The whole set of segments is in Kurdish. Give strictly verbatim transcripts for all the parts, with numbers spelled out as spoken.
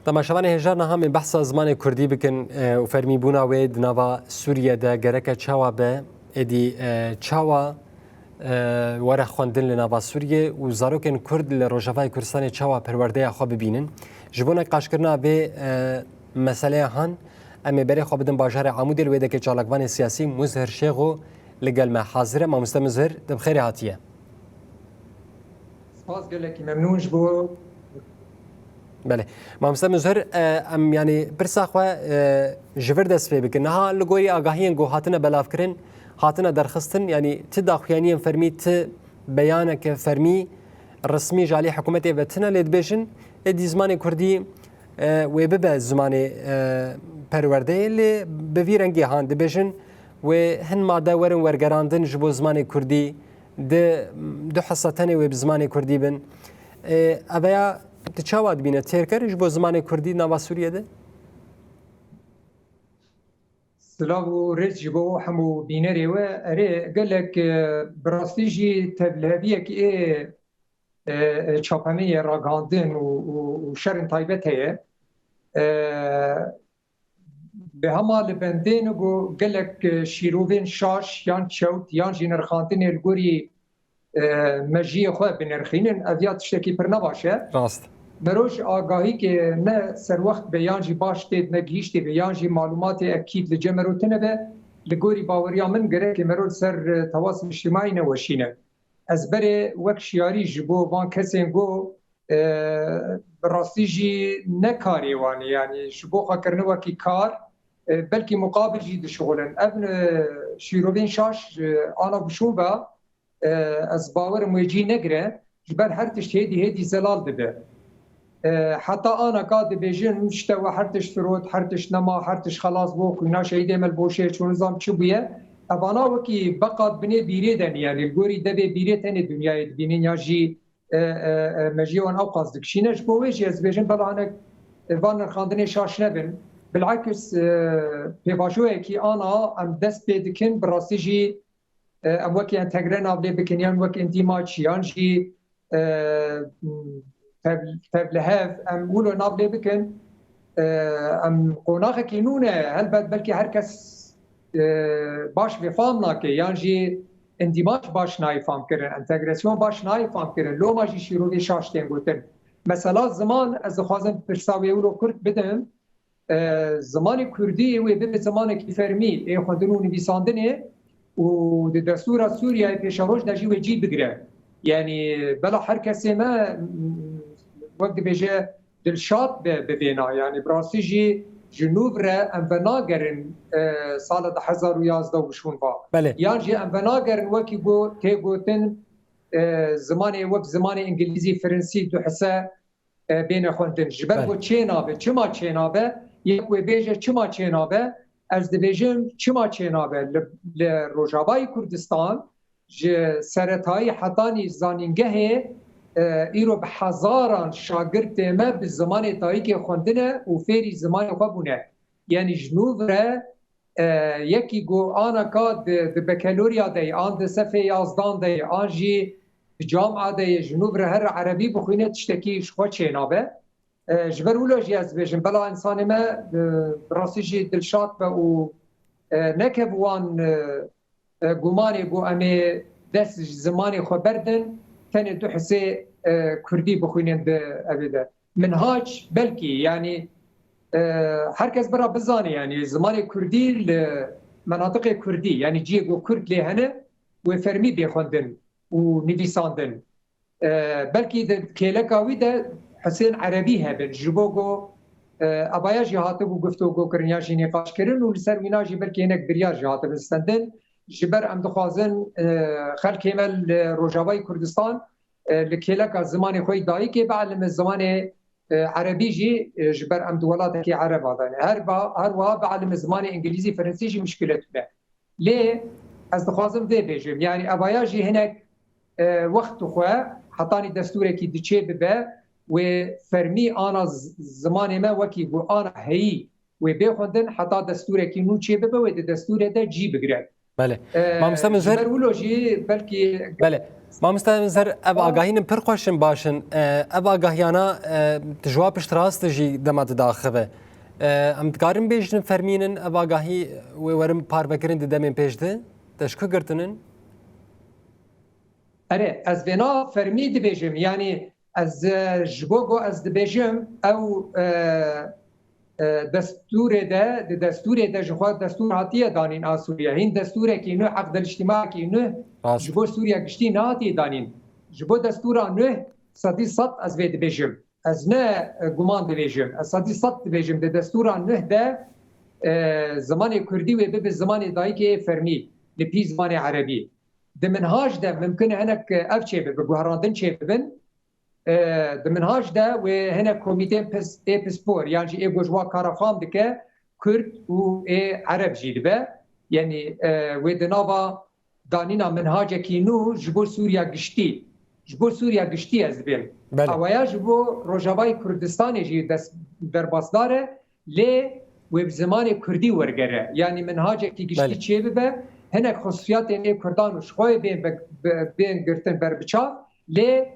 Temaşevanê hêja, niha em ê behsa zimanê kurdî bikin, e, û fermîbûna wê di nava Sûriye de gereke çawa be, êdî, e, çawa, e, were xwendin li nava Sûriye û zarokên kurd li Rojavayê Kurdistanê çawa perwerdeya xwe bibînin. Ji bo neqaşkirina vê, e, meseleya han, em ê berê xwe bidin bajarê Amûdê, li wê dekê çalakvanê siyasî Muzhir Şêxo li gel me hazir e. Mamoste Muzhir, tu bi xêrê hatiye. Spas, gelekî memnûn ji bo. Belê. Mamoste Muzhir, e, em, yanî, pirsa xwe, e, ji vir dest pê bikin. Niha li gorî agahiyên ku hatine belavkirin, hatine derxistin, yanî ti daxuyaniyên fermî, ti beyaneke fermî, resmî ji alî hikûmetê ve tine, lê dibêjin, êdî zimanê kurdî, e, wê bibe zimanê, e, perwerdeyê, lê bi vî rengê han dibêjin, wê hin made werin wergerandin ji bo zimanê kurdî, di du hisa tenê wê bi zimanê kurdî bin. E, eveya tu çawa dibîne? Têrker ji bo zimanê kurdî nava Sûriye de? Silav û rêz ji bo hemû bînerê we. Erê, gelek, e, bi rastî jî tevliheviyek ê, e, e, çapemê ye, ragihandin û, û, û şerên taybet heye. E, bi hema li bendê ne ku gelek, e, şîrovên şaş yan çewt yan jî nirxandinê li gorî, e, mejiyê xwe binirxînin, ev ya tiştekî pir nebaş e. Rast. Mero ji agahîkê ne serwext be yan jî baş tê ne gihîştê be yan jî malûmatê ekîd li cem mero tune be, li gorî baweriya min gerek mero li ser, e, tewasê îctîmaî neweşîne. Ez berê wek şiyarî ji bo van kesên ku, e, bi rastî jî ne karê wan e, yanî ji bo xwe kirine wekî kar, e, belkî muqabil jî dişixulin. Ev, e, şîrovên şaş, e, ana bişûn ve, e, ez bawerim wê cî negire, ji ber her tişt hêdî hêdî zelal dibe. E, heta ana ka dibêjin, işte we her tişt firot, her tişt nema, her tişt xelas bû, xwîna şehîdê me li boşê çû, nizam çi bûye. Evana wekî beqat binê bîrê de ne, yanî li gorî devê bîrê tenê dinyayê dibînin ya jî, e, e, e, mejiyê wan ewqas dikişîne. Ji bo wê jî ez dibêjim, bela hinek, e, van nirxandinê şaş nebin. Bilakis, e, pêvajoyekî ana em dest pê dikin, bi rastî jî, e, em wekî entegre nav lê bikin, yan wek îndîmaç, yan jî, e, tev-, tevlihev, em wilo nav lê bikin. E, em qonaxekî nû ne, helbet belkî her kes, e, baş vê fam nake, yan jî îndîmaç baş nayê fam kirin, entegrasyon baş nayê fam kirin, loma jî şîrovê şaş tên gotin. Mesela ziman, ez dixwazim pirsa wê wilo kurt bidim. E, zimanê kurdî wê bibe zimanekî fermî ê xwendin û nivîsandinê û di destûra Sûriyeyê pêşeroj de jî wê cî bigire. Yanî bela her kesê me, m, wek dibêje, dilşad be bi vêna. Yanî bi rastî jî ji nû re em venagerin, e, sala du hezar û yazdeh û şûn va. Belê. Yan jî em venagerin wekî got, tê gotin, e, zimanê wek zimanê îngilîzî, firinsî, duhise, e, bêne xwendin. Ji ber Belê. ku çênabe, çima çênabe? Yek wê bêje çima çênabe? Ez dibêjim çima çênabe. Li, li Rojavayê Kurdistan ji seretayî hetanî zanîngehê, e, îro bi hezaran şagirtê me bi zimanê dayikê xwendine û fêrî zimanê xwe bûne. Yanî ji nû re, e, yekî ku ana ka di, di bekelorya de ye, an di sefê yazdan de ye, an jî di camia de ye, ji nû re her erebî bixwîne, tiştekî ji xwe çênabe. E, ji ber wilo jî ez dibêjim, bela însanê me, e, bi rastî jî dilşad be û, e, nekev wan, e, e, gumanê ku em ê dest ji zimanê xwe berdin, tenê du hisê, e, kurdî bixwînin di evê de. Minhac belkî, yanî, e, her kes bira bizane, yanî zimanê kurdî li menatiqê kurdî, yanî cihê ku kurd lê hene, wê fermî bê xwendin û nivîsandin. E, belkî di kêleka wî de hisên erebî hebin, ji bo ku, e, evaya jî hatibû guftûgo kirin ya jî nîqaş kirin û li ser wîna jî belkî hinek biryar jî hatibin stendin. Ji ber em dixwazin, e, xelkê me li Rojavayê Kurdistan, e, li kêleka zimanê xwe yî dayikê bielime zimanê, e, erebî jî, e, ji ber em di welatekî ereba de ne. Her ba-, her wiha bielime zimanê îngilîzî, firinsî jî muşkîlet tune. Lê ez dixwazim vê bêjim, yanî evaya jî hinek, e, wext dixwe, hetanî destûrekî diçê bibe, wê fermî ana z-, zimanê me wekî ku ana heyî wê bê xwendin, heta destûrekî nû çê bibe, wê di destûrê de cî bigire. Belê. E, Mamoste ji Muzhir, ber wilo jî belkî Belê. Mamoste Mizer, ev agahînin pir xweş in, baş in. E, ev agahiyana, e, tu ji wa piştrast jî dema didaxive. E, em dikarin bêjin fermînin ev agahî wê werin parvekirin di demên pêş de? Te ji ku girtinin? Erê, ez vêna fermî dibêjim. Yanî ez, e, ji bo ku ez dibêjim, ew, e, e, destûrê de, di destûrê de ji xwe destûr hatiye danîn a Sûriye. Hîn destûrekî nû, eqdel îctîmaekî nû Rast. ji bo Sûriye giştî nehatiye danîn. Ji bo destûra nû sedî sed ez vê dibêjim. Ez ne, e, guman dibêjim. Ez sedî sed dibêjim. Di destûra nû de, e, zimanê kurdî wê bibe zimanê dayikê yê fermî, li pî zimanê erebî. Di minhaj de mimkin e hinek ev çêbibe, guherandin çêbibin. E, di minhaj de wê hinek komîtên pis-, ê pispor, yan jî ê ku ji wa kara fam dike, kurd û ê ereb jî dibe. Yanî, e, wê di nava danîna minhacekî nû ji bo Sûriya giştî, ji bo Sûriya giştî ez dibêm. Belê. Awaya ji bo Rojavayê Kurdistanê jî dest derbasdar e, lê wê bi zimanê kurdî wergere. Yanî minhacekî giştî Belê. çêbibe, hinek xusûsiyatên ê kurdan û ji xwe bên be-, be-, bên girtin ber bi çav, lê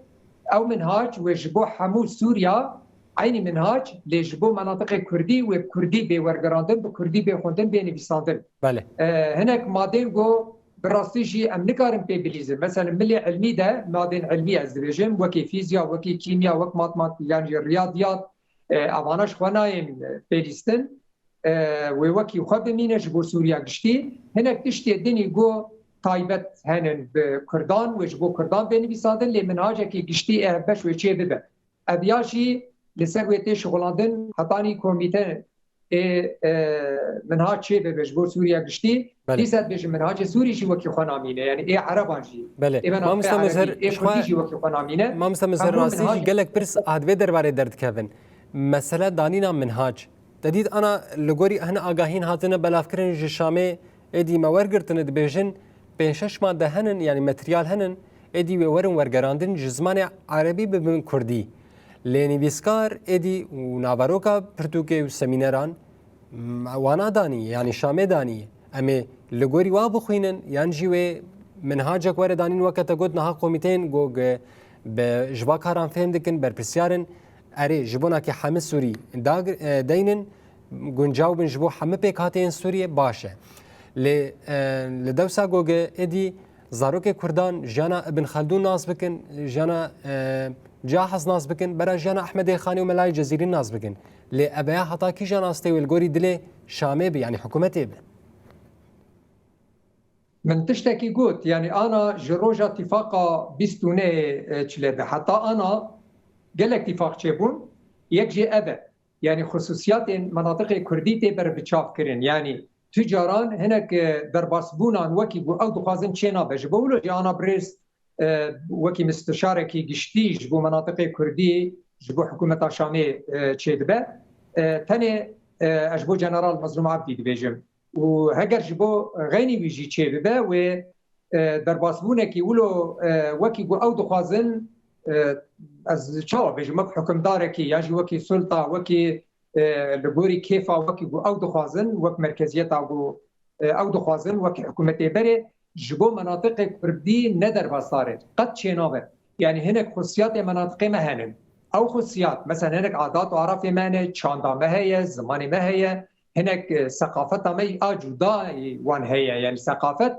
ew minhac wê ji bo hemû Sûriya eynî minhac, lê ji bo menatiqê kurdî wê bi kurdî bê wergerandin, bi kurdî bê xwendin, bê nivîsandin. Belê. E, hinek madên ku bi rastî jî em nikarin pê bilîzin. Mesela milê ilmî de, madên ilmî ez dibêjim, wekî fîzya, wekî kîmya, wek matematîk, yan jî riyadiyat, e, evana ji xwe nayên, e, pêlîstin. E, wê wekî xwe bimîne ji bo Sûriya giştî. Hinek tiştê dinî ku taybet henin bi kurdan, wê ji bo kurdan bê nivîsandin, lê minhacekî giştî ê hevbeş wê çê bibe. Ev ya jî li ser wê tê şixulandin, hetanî komîte ê, e, minhac çê bibe ji bo Sûriya giştî. Belê. Dîsa dibêjin minhacê Sûrî jî wekî xwe namîne, yanî ê ereban jî. Belê. Ê me Mamoste navê Mizer, erebî, ê ji kurdî xwe jî wekî xwe namîne. Mamoste Mizer, Hemû rastî jî minhac gelek pirs hat vê derbarê derdikevin. Mesela danîna minhac. Te dît ana li gorî hin agahîn hatine belavkirin ji Şamê, êdî me wergirtine dibêjin, pênc şeş made henin, yanî materyal henin, êdî wê werin wergerandin ji zimanê erebî bibin kurdî. Lê nivîskar êdî û naveroka pirtûkê û semîneran, m-, wana danî, yanî Şamê danî. Em ê li gorî wa bixwînin, yan jî wê minhacek were danîn, weke te got niha komîteyên ku, ku bi, ji va karan fêm dikin, berpirsyar in. Erê, ji bona ke hemî Sûrî dag-, e, deynin, guncaw bin ji bo hemî pêkhateyên Sûriyê, baş e. Lê, e, li dewsa goge êdî zarokê Kurdan jiyana Ibn Khaldun nas bikin, jiyana, e, Cahiz nas bikin, bera jiyana Ehmedê Xanî û Melayê Cezîrî nas bikin. Lê ev ya heta kîjan astê wê li gorî dilê Şamê bi, yanî hikûmetê bi? Min tiştekî got, yanî ana ji roja tîfaqa bîst û nehê, e, çile de heta ana gelek tîfaq çêbûn, yek jê ev e. Yanî xusûsiyatên menatiqê kurdî tê berbiçav kirin. Yanî tu caran hinek, e, derbasbûnan wekî ku ew dixwazin çê nabe. Ji bo wilo jî ana birêz, e, wekî mistişarekî giştî ji bo menatiqê kurdî, ji bo hikûmeta Şamê, e, çêdibe. E, tenê, e, ez ji bo General Mezlûm Abdî dibêjim. Û heger ji bo xeynî wî jî çêbibe, wê, e, derbasbûnekî wilo, e, wekî ku ew dixwazin, e, ez çawa bêjim, wek hukimdarekî yan jî wekî sulta, wekî, e, li gorî kêfa wekî ku ew dixwazin, wek merkeziyeta ku, e, ew dixwazin, wek hikûmetê berê ji bo menatiqê kurdî ne derbasdar e. Qet çênabe. Yanî hinek xusûsiyatê menatiqê me henin. Ew xusûsiyat, mesela hinek adat û arafê me hene, çanda me heye, zimanê me heye, hinek, e, seqafeta me a cuda, e, wan heye. Yanî seqafet,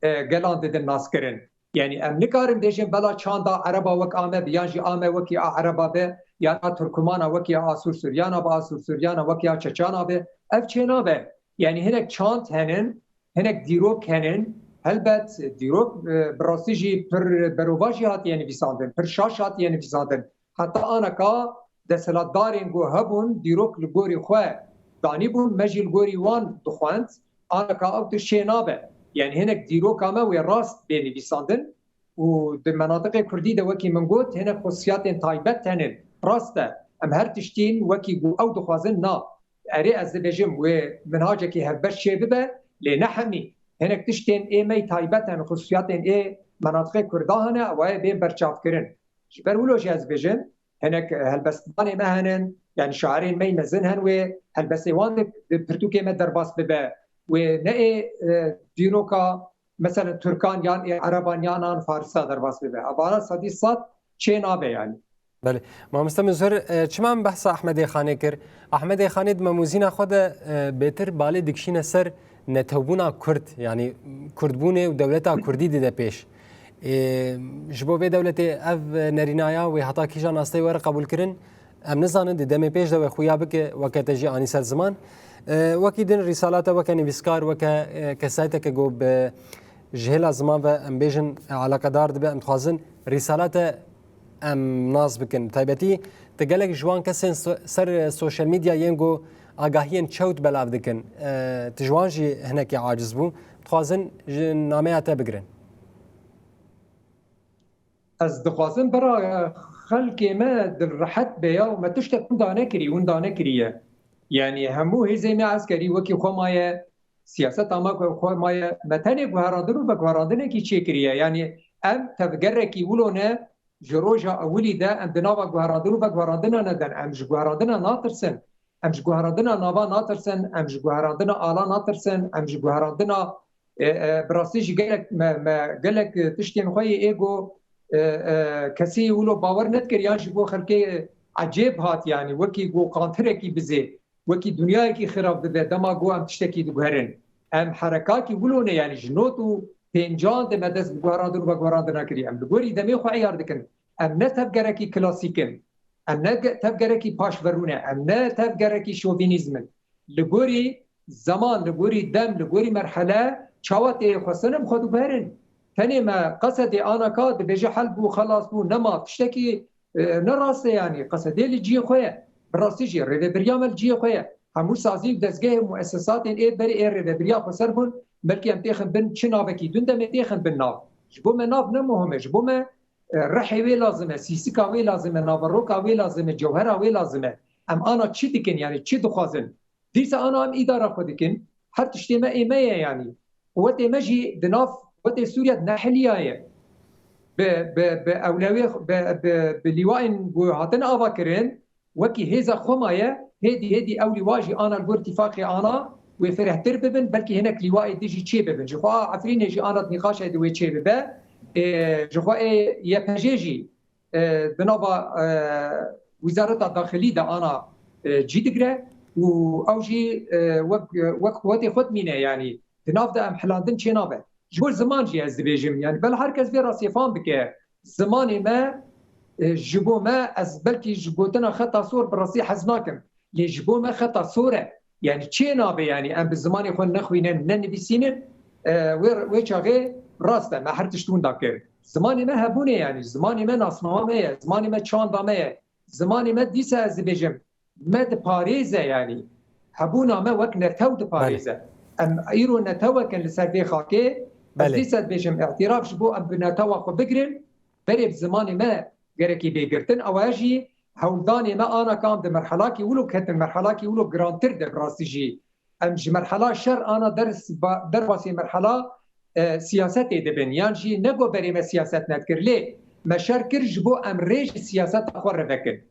e, gelan didin naskirin. Yanî em nikarin bêjin bela çanda ereba wek a me bi, yan jî a me wekî a ereba be, yan a turkumana wekî a asûr suryana bi, asûr suryana wekî a çeçana be. Ev çênabe. Yanî hinek çand henin, hinek dîrok henin. Helbet dîrok, e, bi rastî jî pir berovajî hatiye nivîsandin, pir şaş hatiye nivîsandin. Heta aneka desthilatdarên ku hebûn dîrok li gorî xwe danîbûn, me jî li gorî wan dixwend. Aneka ew tişt çê nabe. Yanî hinek dîroka me wê rast bê nivîsandin û di menatiqê kurdî de wekî min got, hinek xusûsiyatên taybet henin. Rast e, em her tiştîn wekî ku ew dixwazin na. Erê ez dibêjim wê minhacekî hevbeş çê bibe, lê ne hemî. Hinek tiştên ê me yî taybet henin, xusûsiyatên ê menatiqê kurda hene, ew ê bên berçavkirin. Ji ber wilo jî ez dibêjim, hinek helbestvanê me henin, yanî şairên me yî mezin hen wê helbestê wan di, di pirtûkê me derbas bibe. Wê ne ê, e, dîroka mesela Tirkan yan ê Ereban yan an Farisa derbas bibe. Evana sedî sed çê nabe yani. Belê. Mamoste Muzir, e, çima em behsa Ehmedê Xanê kir? Ehmedê Xanê di memûzîna xwe de, e, bêtir balê dikişîne ser netewbûna Kurd, yanî Kurdbûnê û dewleta Kurdî dide pêş. E, ji bo vê dewletê ev nerînaya wê heta kîjan asteyê were qebûlkirin, em nizanin, di demê pêş de wê xuya bike, weke te jî anî ser ziman. E, wekî din rîsala te weke nivîskar, weke, e, kesayeteke ku bi ji hêla ziman ve em bêjin, e, eleqedar dibe, em dixwazin rîsala te em nas bikin. Taybetî tu gelek ji wan kesên so-, ser sosyal medya yên ku agahiyên çewt belav dikin, e, tu ji wan jî hinekî aciz bû. Dixwazin ji nameya te bigirin. Ez dixwazim bira xelkê me dilrehet be ya û me tiştek winda nekirî, winda nekiriye. Yanî hemû hêzê me eskerî wekî xwe maye, siyaseta me ku xwe maye, me tenê guherandin û veguherandinekî çêkiriye. Yanî em tevgerekî wilo ne, ji roja ewilî de em di nava guherandin û veguherandina ne den. Em ji guherandina natirsin. Em ji guherandina nava natirsin, em ji guherandina ala natirsin, em ji guherandina, e, e, bi rastî jî gelek me, me gelek tiştên xwe yê êgo, e, e, kesî wilo bawer nedikir yan ji bo xelkê ecêb hat, yanî wekî go qantirekî bizê, wekî dinyayekî xirab dibe, dema go em tiştekî diguherin. Em herekakî wilo ne, yanî ji not û pêncan de me dest bi guherandin û veguherandina kiriye. Em li gorî demê xwe eyar dikin. Em ne tevgerekî klasîk in. Em ne ge-, tevgerekî paşverû ne, em ne tevgerekî şovînîzm in. Li gorî zeman, li gorî dem, li gorî merhele çawa tê xwestin em xwe diguherin. Tenê me Qesedê anaka dibêje hel bû, xelas bû, nema tiştekî, e, ne rast e yanî. Qesedê li cihê xwe ye. Bi rastî jî rêvebiriya me li cihê xwe ye. Hemû sazî û dezgehê û muesesatên ê berê ê rêvebiriya xweser bûn, belkî em têxin bin çi navekî din de me têxin bin nav. Ji bo me nav ne muhim e. Ji bo me e, rihê wê lazim e, sîsika wê lazim e, naveroka wê lazim e, cewhera wê lazim e. Em ana çi dikin, yanî çi dixwazin? Dîsa ana em îdara xwe dikin, her tiştê me ê me ye yanî. Quwetê me jî di nav quwetê Sûriye de nehiliyaye. Bi, bi, bi ewlewê, bi, bi, bi lîwayên ku hatin ava kirin, wekî hêza xwe maye, hêdî hêdî ew lîwa jî ana li gor tîfaqê ana, wê firehtir bibin, belkî hinek lîwayê din jî çê bibin. Ji xwe a Efrînê jî ana di nîqaşê de wê çê bibe. Ê, ji xwe ê Y P J jî, e, di nava, e, Wizareta Daxilî de ana, e, cî digire û ew jî, e, wek, wek quwetê xwe dimîne, yanî di nav de em hilandin çê nabe. Ji bo ziman jî ez dibêjim, yanî bela her kes vê rastiyê fam bike. Zimanê me, e, ji bo me, ez belkî ji gotina xeta sor bi rastî hez nakim. Lê ji bo me xeta sor e. Yanî çê nabe, yanî em bi zimanê xwe nexwînin, nenivîsînin, e, wê, wê çaxê rast e, me her tişt winda kir. Zimanê me hebûnê, yanî zimanê me nasnama me ye, zimanê me çanda me ye. Zimanê me dîsa ez dibêjim, me diparêze yanî. Hebûna me wek netew diparêze. Em îro netewek in li ser vê xakê. Ez dîsa dibêjim, îtiraf ji bo em bi netewa xwe bigirin, berê bi zimanê me gerekî bê girtin. Ew e jî hewldanê me ana kam di merhelakî wilo ketin, merhelakî wilo girantir de bi rastî jî. Em ji merhela şer ana ders ba-, derbasî merhela, e, siyasetê dibin. Yan jî ne go berê me siyaset nedikir, lê me şer kir ji bo em rê ji siyaseta xwe re vekin.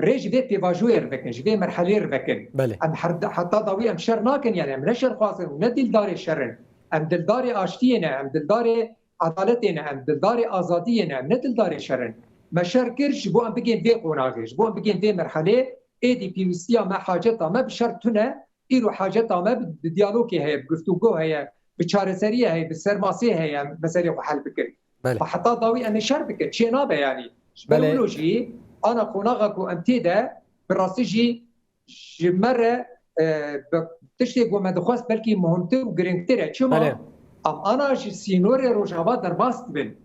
Rê ji vê pêvajoyê re vekin, ji vê merhelê re vekin. Belê. Em her, heta dawî em şer nakin, yani em ne şerxwaz in û ne dildarê şer in. Em dildarê aştiyê ne, em dildarê edaletê ne, em dildarê azadiyê ne, em ne dildarê şer in. Me şer kir ji bo em bigên vê qonaxê, ji bo em bigên vê merhelê, êdî pêwîstiya me, haceta me bi şer tune, îro haceta me bi, bi diyalogê heye, bi guftûgo heye, bi çareseriyê heye, bi sermasê heye, em meselê xwe hel bikin. Belê. Xwe heta dawî em ê şer bikin, çê nabe yanî. Ji ber Belê. wilo jî ana qonaxa ku em tê de bi rastî jî ji me re, e, bi tiştê ku me dixwest belkî muhimtir û girîngtir e. Çima? Belê. Em ana ji sînorê Rojava derbas dibin.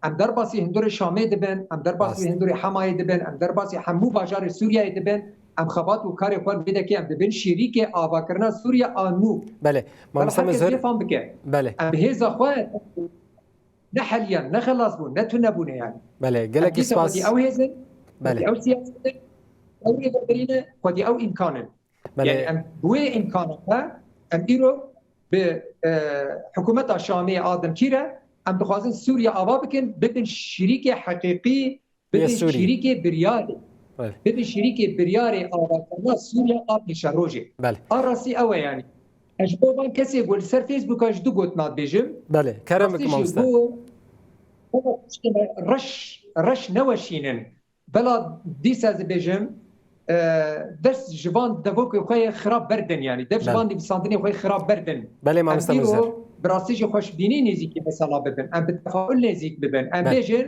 Em derbasî hindurê Şamê dibin, em derbasî Rast. hindurê Hemayê dibin, em derbasî hemû bajarê Sûriyeyê dibin. Em xebat û karê xwe li vê dekê em dibin şirîkê avakirina Sûriye a nû. Belê. Bela Mamoste her kes Mizir. vê fam bike. Belê. Em bi hêza xwe ne heliyan, ne xelas bûn, ne tune bûne yani. Belê. Gelek Em dîsa spas. xwedî ew hêzin, Belê. xwedî ew siyaset in, ew rêvebirî ne, xwedî ew îmkan in. Belê. Yani em bi wê îmkana xwe, em îro bi, e, hikûmeta Şamê a dimkî re, em dixwazin Sûriye ava bikin, bibin şirîkê heqîqî, Yê bibin Sûrî. şirîkê biryarê. Belê. Bibin şirîkê biryarê avakirina Sûriye a pêşerojê. Belê. A rastî ew e yani. Ez ji bo van kesê ku li ser Facebooka ji du gotina dibêjim. Belê, kerem Rastî bikim jî mamoste. Bo, bo tiştê me reş, reş neweşînin. Bela dîsa ez dibêjim, e, dest ji van devokê xwe yê xirab berdin, yanî dev ji Belê. van nivîsandinê xwe yê xirab berdin. Belê Em mamoste Muzir. îro bi rastî jî xweşbînî nêzîkî mesela bibin. Em bi tefaul nêzîk bibin. Em Belê. bêjin,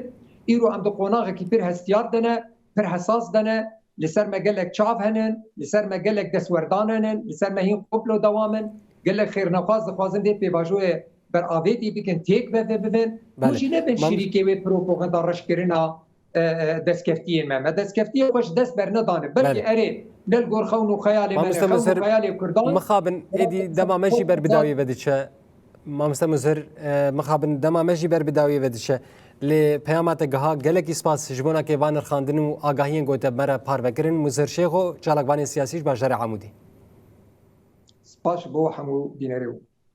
îro em di qonaxekî pir hestiyar de ne, pir hesas de ne, li ser me gelek çav henin, li ser me gelek destwerdan henin, li ser me hîn komplo dewam in. Gelek xêrnexwaz dixwazin vê pêvajoyê beravêtî bikin, têk ve ve bibin. Hûn Belê. jî nebin Mam- şirîkê wê piropaganda reşkirina, e, e, destkeftiyên me. Me destkeftiyê xwe ji dest bernedane. Belkî Belê. erê ne li gor xewn û xeyalê me ne, Mamoste xewn û Muzir, xeyalê Kurdan. mixabin êdî dema me jî ber bi dawiyê ve diçe. Mamoste Muzir, e, mixabin dema me jî ber bi dawiyê ve diçe. Lê peyama te giha, gelekî spas ji bo nakê van nirxandin û agahiyên ku te me re parve kirin. Muzir Şêxo, çalakvanê siyasî ji bajarê Amûdî. Spas ji bo hemû bînerê û